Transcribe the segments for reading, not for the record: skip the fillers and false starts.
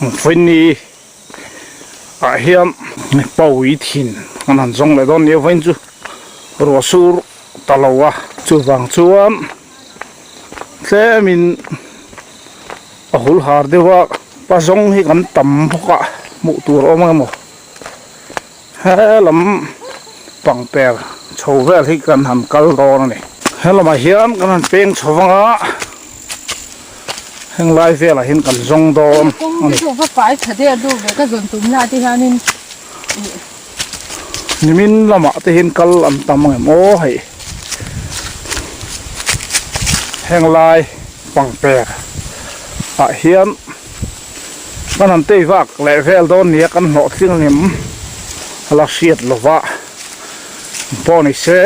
Vawiin ah hian pawi thin an han zawng leh dawn nia vawiin chu ruah sur ta lo a chuvang chuan tlemin a hul har deuh a pa zawng hi kan tam bawk a hmuh tur a awm ang emaw helam pangper chho vel hi kan han kal dawn a ni helamah hian kan han peng chho vang a heng lai velah hian kan zawng dawn a ni. Nimin lamah te hian kal an tam ang em aw hei heng lai pangper ah hian. Kan han tei vak leh vel dawn nia kan hlawh tling ang em a la hriat lo va pawh ni se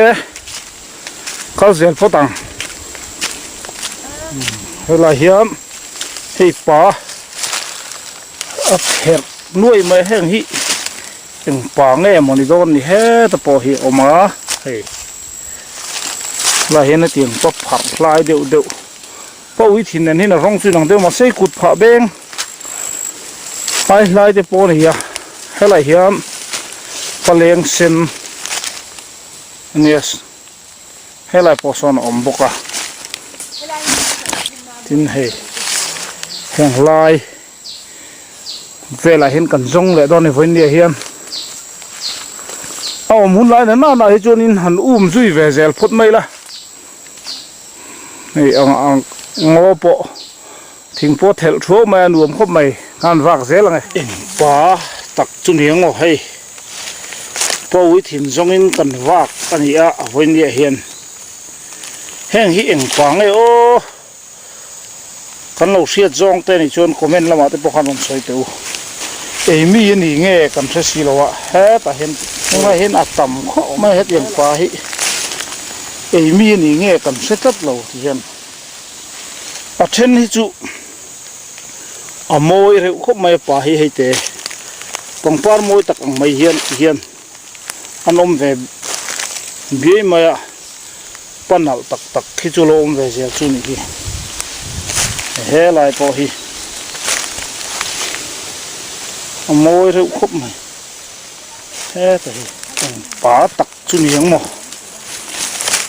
kal zel phawt ang helai hian hei pa a pherh nuai mai heng hi eng pa nge maw ni dawn ni heta pawh hi a awm a hei helai hian hetiang pa pharh hlai deuh deuh. Pawi thin nen hian a rawng chu inang deuh mahse kut phah beng hlai hlai te pawh a ni a helai hian paleng sen a nia helai pawh sawn a awm bawk a tin hei heng lai velah hian kan zawng leh dawn a ni vawiin ni ah hian a awm hun lai na na hi chuanin han um zui ve zel phawt mai la. Hei ang ang ngaw pawh thing pawh thelh thuau mai a nuam khawp mai khan vak zel ang e. Engpa tak chu ni ang aw hei pawi thin zawngin kan vak a ni a a vawinia hian heng hi engpa nge aw kan lo hriat zawng te nih chuan comment lamah te pawh khan rawn sawi teh u ei mi a ni nge kan hre si lo a hetah hian tunah hian a tam khawp mai hetiang pa hi ei mi a ni nge kan hre tlat lo ti hian a then hi chu a mawi reuh khawp mai a pa hi hei te pangpar mawi tak ang mai hian ti hian an awm ve biai mai a. Pa nalh tak tak khi chu lo awm ve zel chu nih hi. He lai pawh hi a mawi reuh khawp mai. Heta hi eng pa tak chu ni ang maw.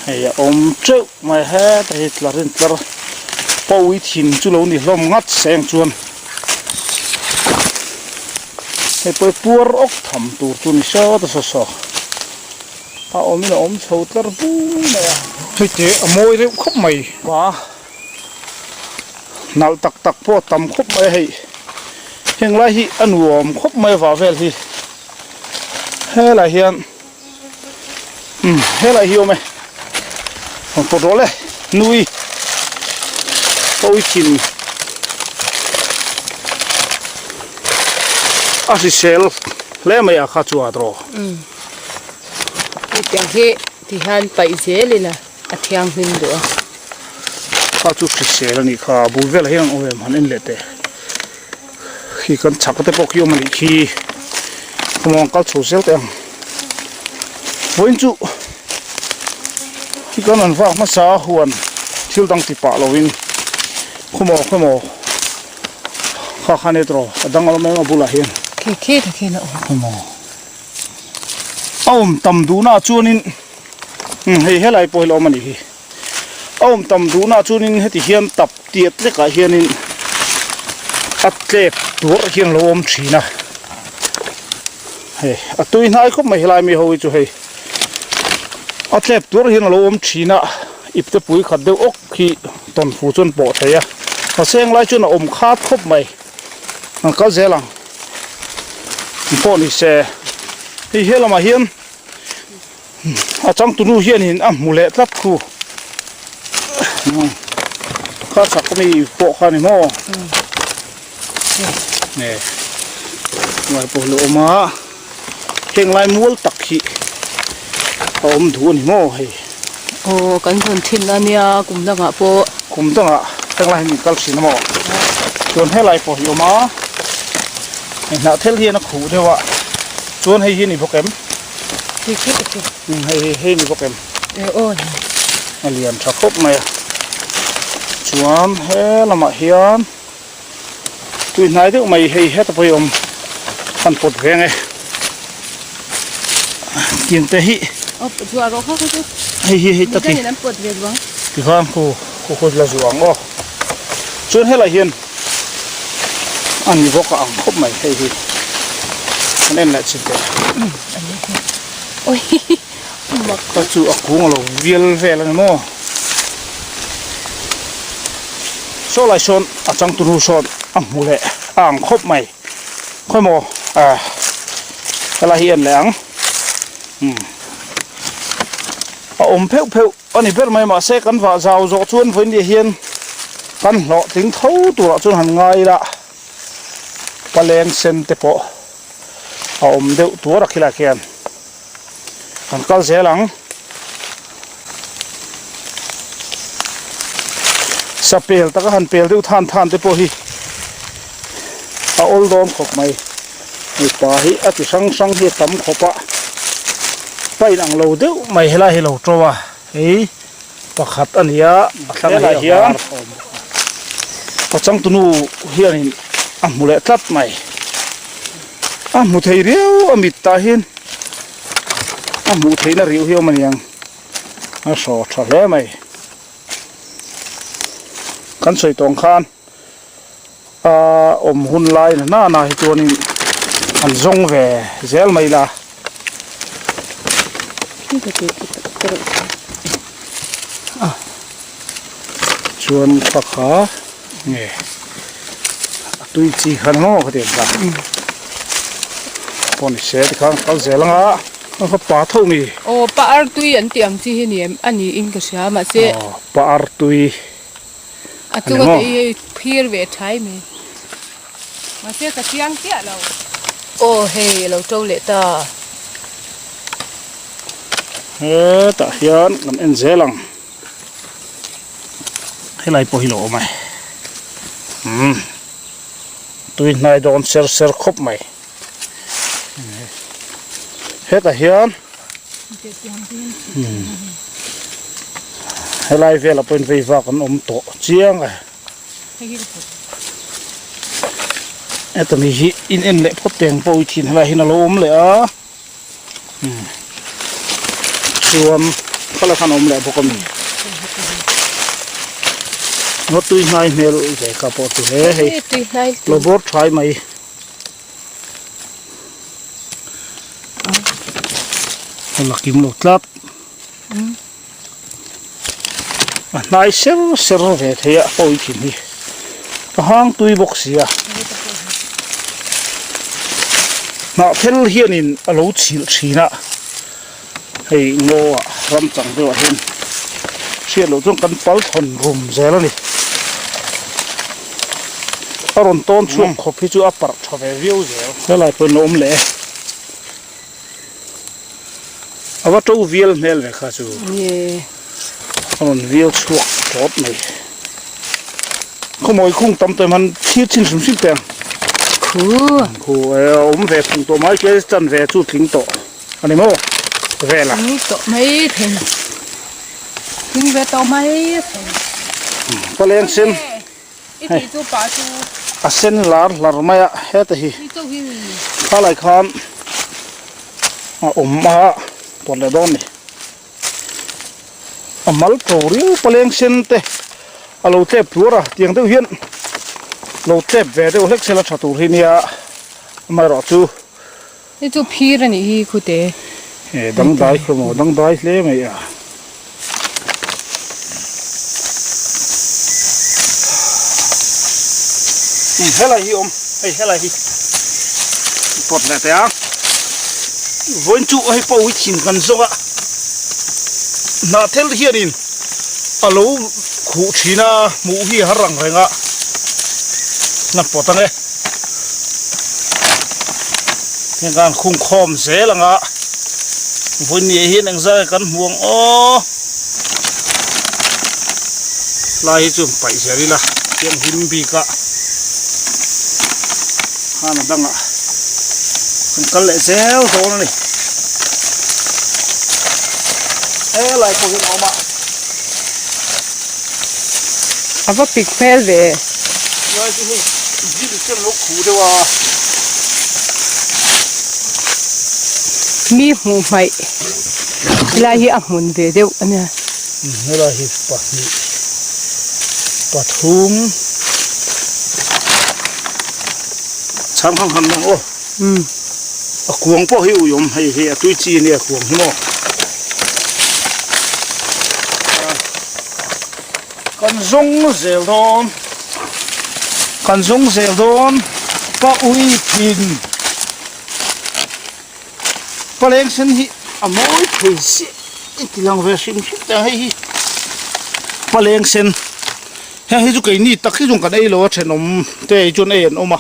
Hei a awm teuh mai heta hi tlar in tlar pawi thin chu lo ni hlawm ngat seng chuan hei pawh hi puar awk tham tur chu ni sawt a saw saw. A awmin a awm chho tlar bur mai a. Hei te a mawi reuh khawp mai. Pa nalh tak tak pawh a tam khawp mai a hei. Heng lai hi a nuam khawp mai a vah vel hi. Helai hian umm helai hi a awm e. Rawn pawt rawh le nui pawi thin a hrisel hle mai a kha chu a draw. Hetiang hi ti hian paih zel ila a thianghlim duh a. Kha chu hrisel a nih kha a bul velah hian an awm em han en leh teh. Khi kan chhak te pawh khi awm a nih khi khawmuang kal chho zel teh ang. Vawiin chu khi kan an vak hmasa a huan thil dang ti pah lovin khawmaw khawmaw kha khan e tawh a dang a awm em a bulah hian. Khi khi ta khian a awm. Khawmaw. A awm tam duhnaah chuanin umm hei helai pawh hi la awm a nih hi a awm tam duhnaah chuanin heti hian tap tiat lekah hianin a tlep tuarh hian a lo awm thin a hei a tui hnai khawp mai helai mi ho hi chu hei a tlep tuarh hian a lo awm thin a ipte pui khat deuh awk hi tawnfu chuan pawh thei a hmaseng lai chuan a awm khat khawp mai. An kal zel ang ang pawh ni se hei he lamah hian a changtunu hianin a hmu leh tlat thu kha chak ami pawh kha ni maw nge ngai pawh lo awm a heng lai mual tak hi a awm duh a ni maw hei aw kan rawn thin a nia kum dangah pawh kum dangah heng lai hi min kal thin a maw chuan helai pawh hi a awm a hei hnah thel hian a khuh deuh a chuan hei hi a ni bawk em hei hei hei a ni bawk em a lian tha khawp mai a chuan he lamah hian. Tui hnai deuh mai hei heta pawh hi awm han pawt ve ang e. Tiang te hi hei hi hei tak hi tikhan khu khu khu la zuah ang aw. Chuan helai hian a ni bawk a ang khawp mai hei hi kan en leh chin teh. Ka chu a kung a lo vial vel a ni maw. Saw lai sawn a changtu hnu sawn a hmu leh a ang khawp mai. Khawi maw ah helai hi en leh ang umm a awm pheuh pheuh a ni ber mai mahse kan vah zau zawh chuan vawiin hian kan hlawhtling tho turah chuan han ngai ila paleng sen te pawh a awm deuh tuar a khilai khian kan kal zel ang. Sa pel taka han pel deuh than than te pawh hi a awl dawn khawp mai mipa hi a ti hrang hrang hi a tam khawp a pa in ang lo deuh mai helai hi a lo to a hei pakhat a ni a a thlang ah hian a changtunu hianin a hmu leh tlat mai a hmu thei riau a mit tah hian a hmuh theihna riau hi a awm a niang a hraw tha hle mai kan sawi tawng khan a awm hun lai na nana hi chuanin an zawng ve zel mai la. Chuan kha kha nge a tui chi khan maw ka ti ang kha pawh ni se tikhan kal zel anga a kha pa tho mi. Aw pa ar tui an tih ang chi hi ni em a niin ka hria mahse. Aw pa ar tui. A chunga te hi hei phir ve thai mai. Mahse ka chiang chiah lo. Aw hei a lo to leh ta. Hetah hian kan en zel ang. Helai pawh hi lo awm e. Umm tui hnai dawn ser ser khawp mai. Hetah hian helai velah pawhin vei vak an awm tawh chiang e. Heta mi hi in en leh phawt teng pawh i thin helai hian a lo awm leh a chuan khalai khan a awm leh bawk a ni. Ngaw tui hnai hmel ve kha pawh chu he hei lo bawr thai mai. A la kim lo tlat a hnai ser ser ve thei a pawi thin hi a hang tui bawk si a hnah thel hianin a lo chhilh thin a hei ngaw ah ram chang deuh ah hian hriat loh chuan kan pal thawn rum zel a ni. A rawn tawn chhuak khawp hi chu a parh tha ve viau zel. Helai pawhin a awm leh e. A va to vial hmel ve kha chu. A rawn vial chhuak tawp mai. Khawmawi khung tam tawh em han thlir chin hrim hrim teh ang. Khu. Khu e a awm ve phung tawh mai ke chan ve chu tling tawh a ni maw vel a. Tling tawh mai thei. Tling ve tawh mai thei. Paleng sen. A sen lar hlar mai a heta hi khalai khan a awm a pawt leh dawn a ni a mal to riau paleng sen te a lo tlep tuar a tiang deuh hian lo tlep ve deuh hlek sela tha tur hi nia amaherawhchu. Hei chu phir a nih hi khute. He dangdai khaw maw dangdai hle mai a. Helai hi awm hei helai hi pawt leh teh a vawiin chu hei pawh hi thin kan zawng a hnah thel hianin a lo khuh thin a hmuh hi a har ang reng a hna pawt ang e. Heng khan khung khawm zel ang a vawiin hian engzah nge kan hmu ang aw lai hi chu paih zel ila thianghlim bik a khan a dangah kan kal leh zel dawn a ni helai pawh hi a awm a. A va pik hmel ve. Lai chu hei. Zil te an lo khuh deuh a. Mi hmuh hmaih helai hi a hmun ve deuh a nia. Helai hi pahnih pathum chhang hang han lang aw. A kuang pawh hi uiawm hei hi a tui chi a nia kuang hi maw. Kan zawng zel dawn kan zawng zel dawn pa ui thin paleng sen hi a mawi thei si i ti lang ve hrim hrim ta hei hi paleng sen heng hi chu keini tak hi chuan kan ei lo a thenawm te hi chuan ei an awm a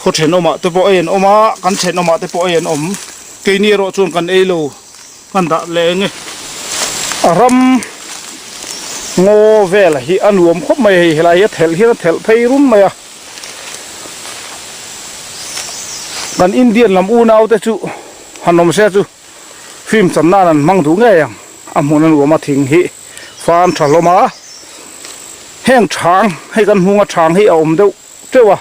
khaw thenawmah te pawh ei an awm a kan thenawmah te pawh ei an awm keini erawh chuan kan ei lo. Kan dah leh eng e. A ram ngaw vel hi a nuam khawp mai a hei helai hi a thelh hian a thelh phei rum mai a. Kan Indian lam unau te chu han awm se chu film chan nan an hmang duh ngei ang. A hmun a nuam a thing hi fan tha hlawm a. Heng thang hei kan hmunga thang hi a awm deuh teuh a.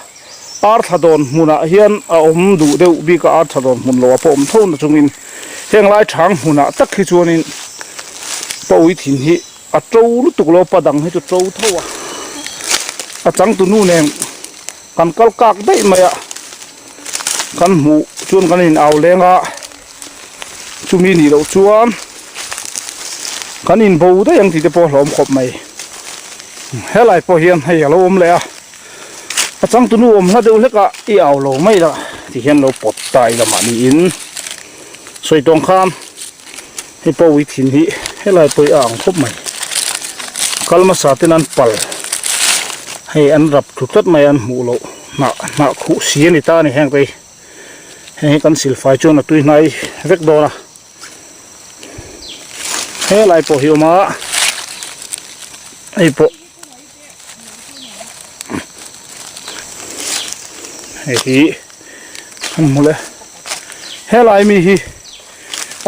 Arthla dawn hmunah hian a awm duh deuh bik a, arthla dawn hmun loah pawh awm tho na chungin heng lai chhang hmunah tak hi chuanin pa ui thin hi a to lutuk lo, pa dang hi chu to tho a, a changtu nu nen kan kal kak daih mai a, kan hmuh chuan kan in au leng a, chumi nih loh chuan kan in bo daih ang tih te pawh a hlawm khawp mai, helai pawh hian hei a lo awm leh a. A changtunu awm hla deuh hlek a i au lo mai la ti hian lo pawt ta ila mahniin sawi tawng khan hei pawi thin hi helai pawh hi a ang khawp mai kal hmasa ten an pal hei an rap thlu tlat mai a an hmuh loh hnah hnah khuh si a ni ta a ni heng te hi heng hi kan silfai chuan a tui hnai vek dawn a. Helai pawh hi awm a hei pawh hei hi an hmu le helai mi hi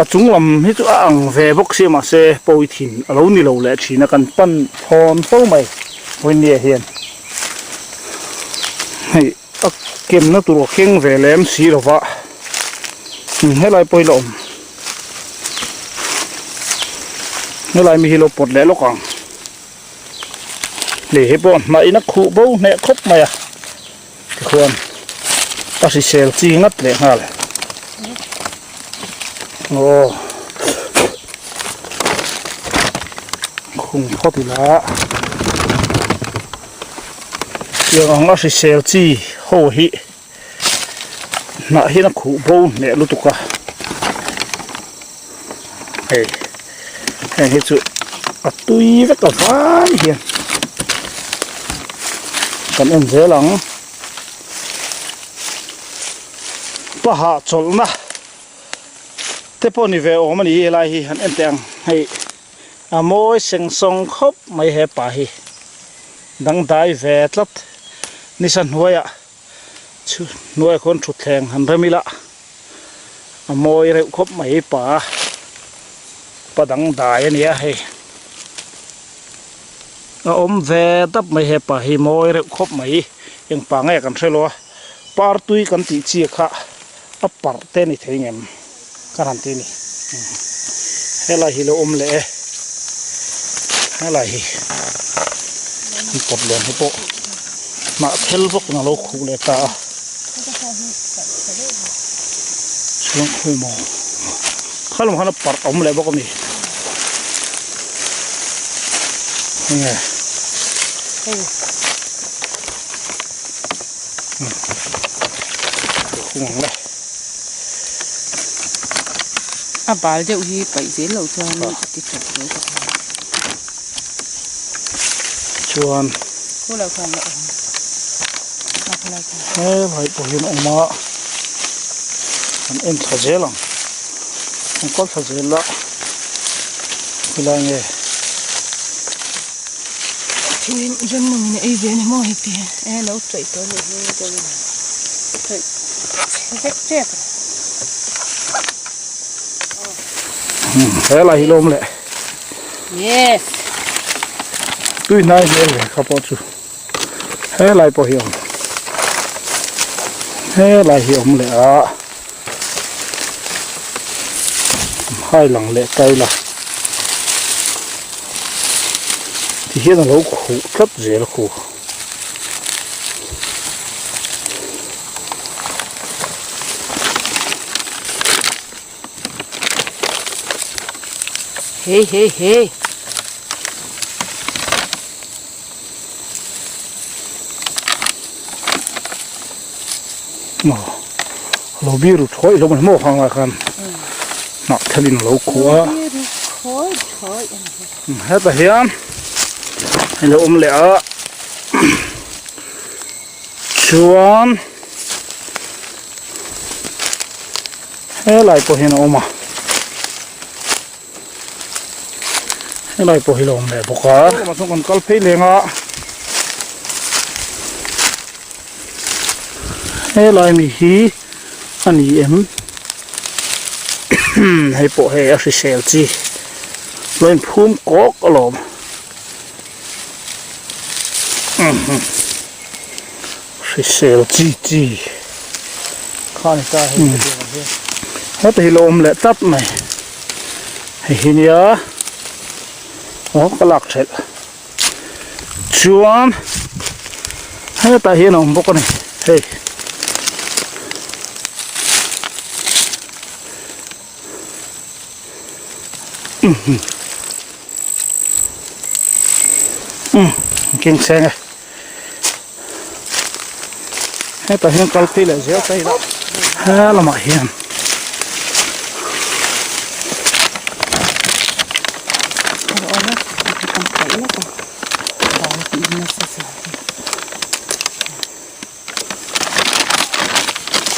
a chung lam hi chu a ang ve bawk sia mahse pawi thin a lo ni lo leh thin a kan pan thawn fo mai vawinia hian hei a kenna tur a keng ve lem si lo va helai pawh hi la awm helai mi hi lo pawt leh lawk ang hei hi pawh hnah in a khuh bo hneh khawp mai a tikhuan a hrisel chi ngat leh nghal aw khung phawt ila. Tiang ang a hrisel chi ho hi hnah hian a khuh bo hneh lutuk a hei heng hi chu a tui vek a vai hian kan en zel ang paha chawlhna te pawh ni ve awm a ni helai hi han en teh ang hei. A mawi seng sawng khawp mai he pa hi dangdai ve tlat nisa hnuaiah chhu hnuaiah khawn thutthleng han rem ila a mawi reuh khawp mai pa pa dangdai a nia hei a awm ve tap mai he pa hi mawi reuh khawp mai eng pa nge kan hre lo a partui kan tih chi kha a parh te a ni thei ngem ka han ti a ni helai hi lo awm leh e helai hi an pawt lian hi pawh hnah thel bawk in a lo khuh leh ta a chuan khawi maw khalam khan a parh a awm leh bawk a mi enge. A bal deuh hi paih zel loh chuan a ti that hle ka hria. Chuan Khulo khan la awm a khulai khan. Helai pawh hian a awm a an en thla zel ang an kal thla zel a khilai nge. Thingin rannung in a ei ve a ni maw heti hian. E lo tawih tawh a nih hi deuh in tawih chhe vek tep a. Helai hi lawm leh. Yes. Tui hnai hmel ve kha pawh chu. Helai pawh hi a awm. Helai hi a awm leh a. Hai lang leh ta ila. Ti hian a lo khuh tlat zel a khu. Hey hey hey. Maw lo biru thawi hlawm a ni maw khang lai khan hnah thelin a lo khuh a hetah hian a lo awm leh a chuan helai pawh hian a awm a helai pawh hi a lo awm leh bawk a chuan kan kal phei leng a helai mi hi a ni em hei pawh hei a hrisel chi lo inphum kawk alawm Hrisel chi chi heta hi lo awm leh tlat mai hei hi nia aw ka lak thelh chuan hetah hian a awm bawk a ni hei. Um keng seng e hetah hian kal phei leh zel ta ila he lamah hian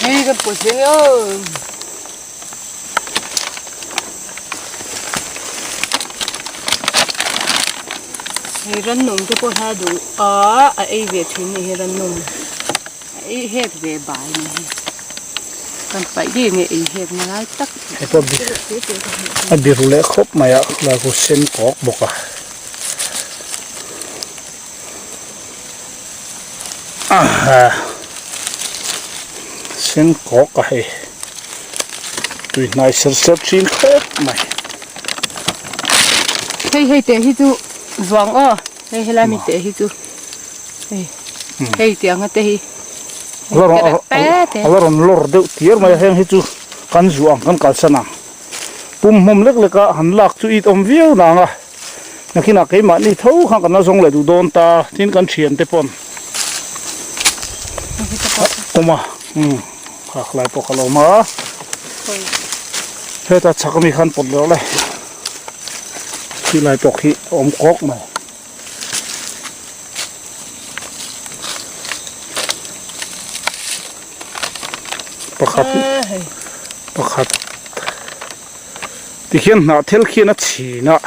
Hei kan pawh zel aw. Hei rannung te pawh hi a duh a, a ei ve thin a ni hi rannung. A ei hek ve bai a ni hi. Kan paih ngei ngei ei hek na lai tak. Hei pawh bi a biru leh khawp mai a, khulai khu sen kawk bawk a. Sen kawk a hei tui hnai ser ser thin khawp mai. Hei hei teh hi chu zuang aw hei helai mi teh hi chu hei hei tiang a te hi a la rawn lawr deuh tiar mai a heng hi chu kan zuah ang kan kalsan ang pum hmawm lek lek a han lak chu it awm viau nang a. Nakinah keimahni tho khan kan la zawng leh duh dawn ta tin kan thiante pawn awm a umm kha khalai pawh kha la awm a heta chhak ami khan pawt leh rawh le khi lai pawh khi a awm kawk mai. Pakhat pakhat. Tikhian hnah thel khian a chhin a,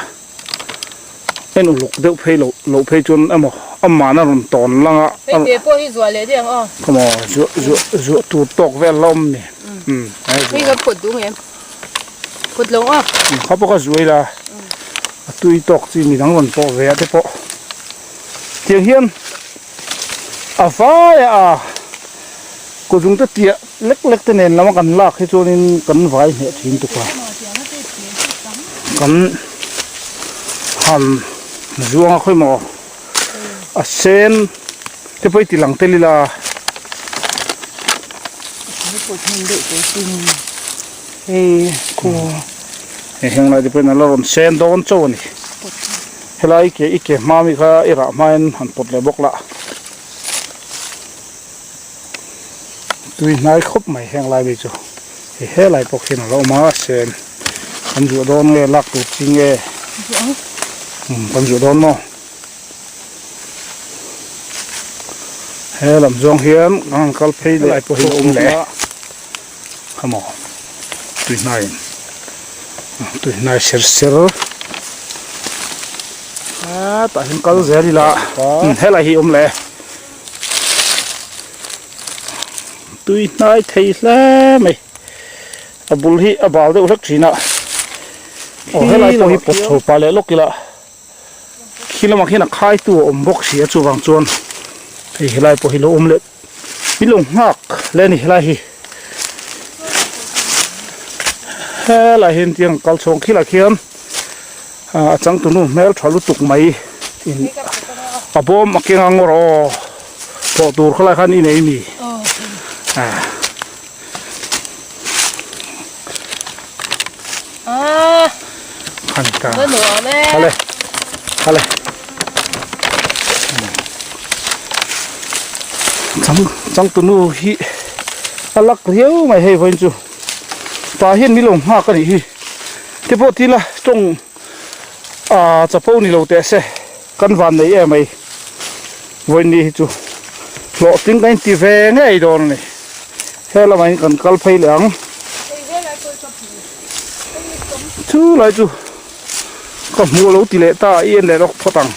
en uluk deuh phei loh loh phei chuan emaw amahna rawn tawn lang a. Hei te pawh hi zuah leh deuh ang aw. Khawmaw zuah zuah zuah tur tawk vel la awm ni. Umm hei ka phawt duh ngem phawt lo aw. Kha pawh ka zuai la a tui tawk chi midang rawn pawh ve ah te pawh tiang hian a vai a kuzung te tiah lek lek te nen lama kan lak hi chuanin kan vai hneh thin tuk a kan han zuang a khawi maw a sen te pawh i ti lang tel ila. Hei heng lai te pawhin a la rawn sen dawn chauh a ni. Helai i ke i ke hma mi kha i rah hmain han pawt leh bawk lah. Tui hnai khawp mai heng lai mi chu hei helai pawh khian a lo awm a sen kan zuah dawn nge lak tur chi nge umm kan zuah dawn maw he lam zawng hian kan han kal phei leh pawh hi a awm leh a maw tui hnai tui hnai ser ser hetah hian kal zel ila helai hi a awm leh. Tui hnai thei hle mai a bul hi a bal deuh hlek thin a aw helai pawh hi pawt chho pah leh lawk ila khi lamah khian a khaitu a awm bawk si a chuvang chuan. Hei helai pawh hi lo awm leh min lo nghak leh a ni helai hi. Helai hian tiang kal chhawng khilah khian a changtunu hmel tha lutuk mai in a bawm a keng ang rawh aw pawh tur khalai khan i nei a ni. Khan ta. Hale. Hale. Chang changtunu hi a lak riau mai hei vawiin chu. Tah hian min lo nghak a nih hi. Te pawh tila tawng ah chapo ni lo teh se kan van nei em mai. Vawiin ni hi chu hlawhtling kan inti ve ngei dawn a ni. He lamah hian kan kal phei leh ang. Chu lai chu ka hmuh lo ti leh ta i en leh rawk phawt ang.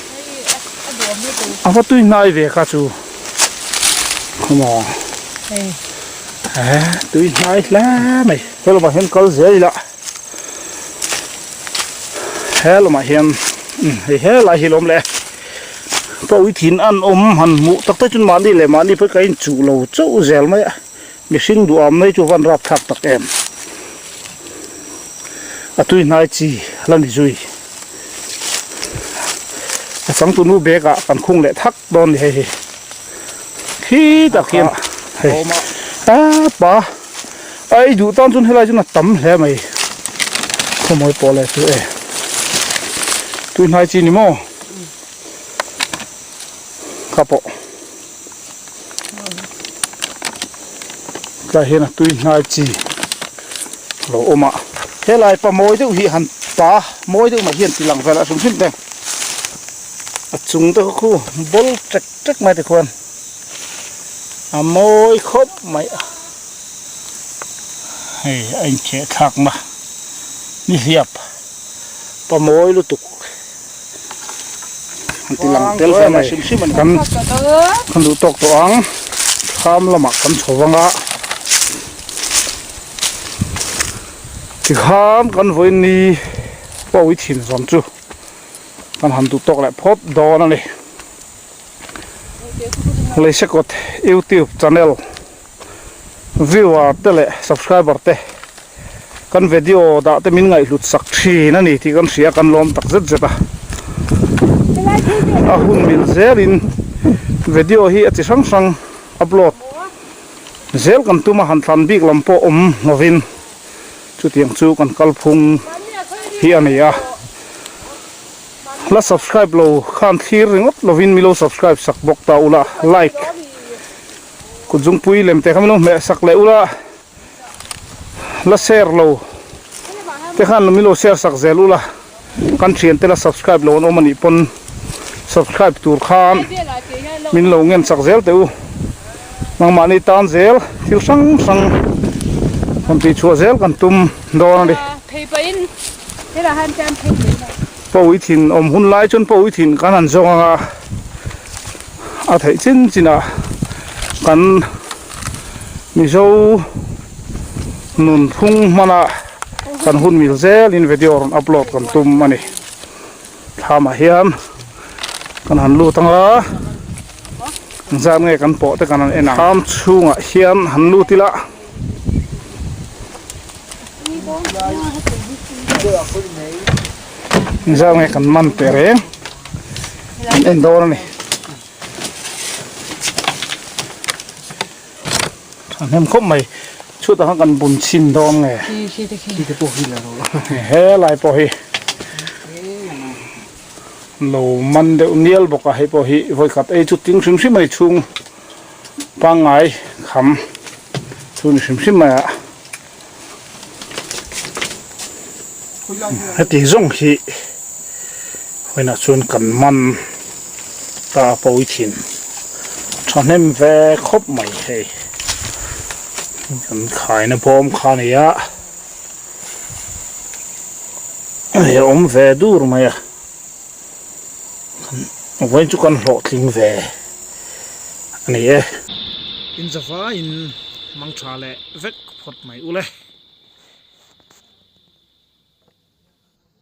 A va tui hnai ve kha chu. Khawmaw. He tui hnai hle mai. He lamah hian kal zel ila. He lamah hian hei helai hi lawm leh pawithin an awm han hmuh tak tak chuan mahni leh mahni pawh ka inchuh lo chauh zel mai a mihring duham mai chu van rapthlak tak em a tui hnai chi la ni zui a changtunu bag ah kan khung leh thak dawn ni hei hi khi tak hian hei a pa. A ei duh tan chuan helai chuan a tam hle mai khawmawi pawh leh chu e tui hnai chi ni maw kha pawh tlai hian a tui hnai chi lo awm a helai pa mawi deuh hi han pa mawi deuh mai hian ti lang vel a hrim hrim te a chung te khu ball tek tek mai te khuan a mawi khawp mai a. Hei a incheh thlak na ni hliap pa mawi lutuk an ti lang tel ve mai kan kan duh tawk tawh ang thlam lamah kan chho vang a tikhan kan vawiin ni pawi thin zawm chu kan han duh tawk leh phawt dawn a ni Leisekawt youtube channel. Viewer te leh subscriber te kan video dah te min ngaihhlut sak thin a ni tih kan hria kan lawm tak zet zet a. A hun mil zelin video hi a chi hrang hrang upload zel kan tum a han thlan bik lam pawh awm lovin chutiang chu kan kalphung hi a ni a. La subscribe lo khan thlir ringawt lovin milo subscribe sak bawk ta ula like. Kut zungpui lem te kha min lo hmeh sak leh ula la share lo te khan min lo share sak zel ula kan thian te la subscribe lo an awm anih pawn subscribe tur khan min lo ngen sak zel teh u nangmahni tan zel thil hrang hrang rawn tih chhuah zel kan tum dawn a ni. Pawi thin awm hun lai chuan pawi thin kan han zawng anga. A theih chin chin ah kan Mizo nunphung hmana kan hun mil zel in video rawn upload kan tum a ni. Thlam ah hian kan han lut ang a, engzat nge kan pawh te kan han en ang. Thlam chhungah hian han lut ila. Engzat nge kan man teh reng kan en dawn a ni. Thahnem khawp mai chutah khan kan bun chhin dawn nge helai pawh hi lo man deuh nial bawk a hei pawh hi vawikhat ei chu ting hrim hrim a ni chhung pangngai kham chu ni hrim hrim mai a heti zawng hi vawiinah chuan kan man ta a pawi thin thahnem ve khawp mai hei kan khaina bawm kha a ni a hei a awm ve dur mai a vawiin chu kan hlawhtling ve a ni e. Inzavaiin mang tha leh vek phawt mai ule.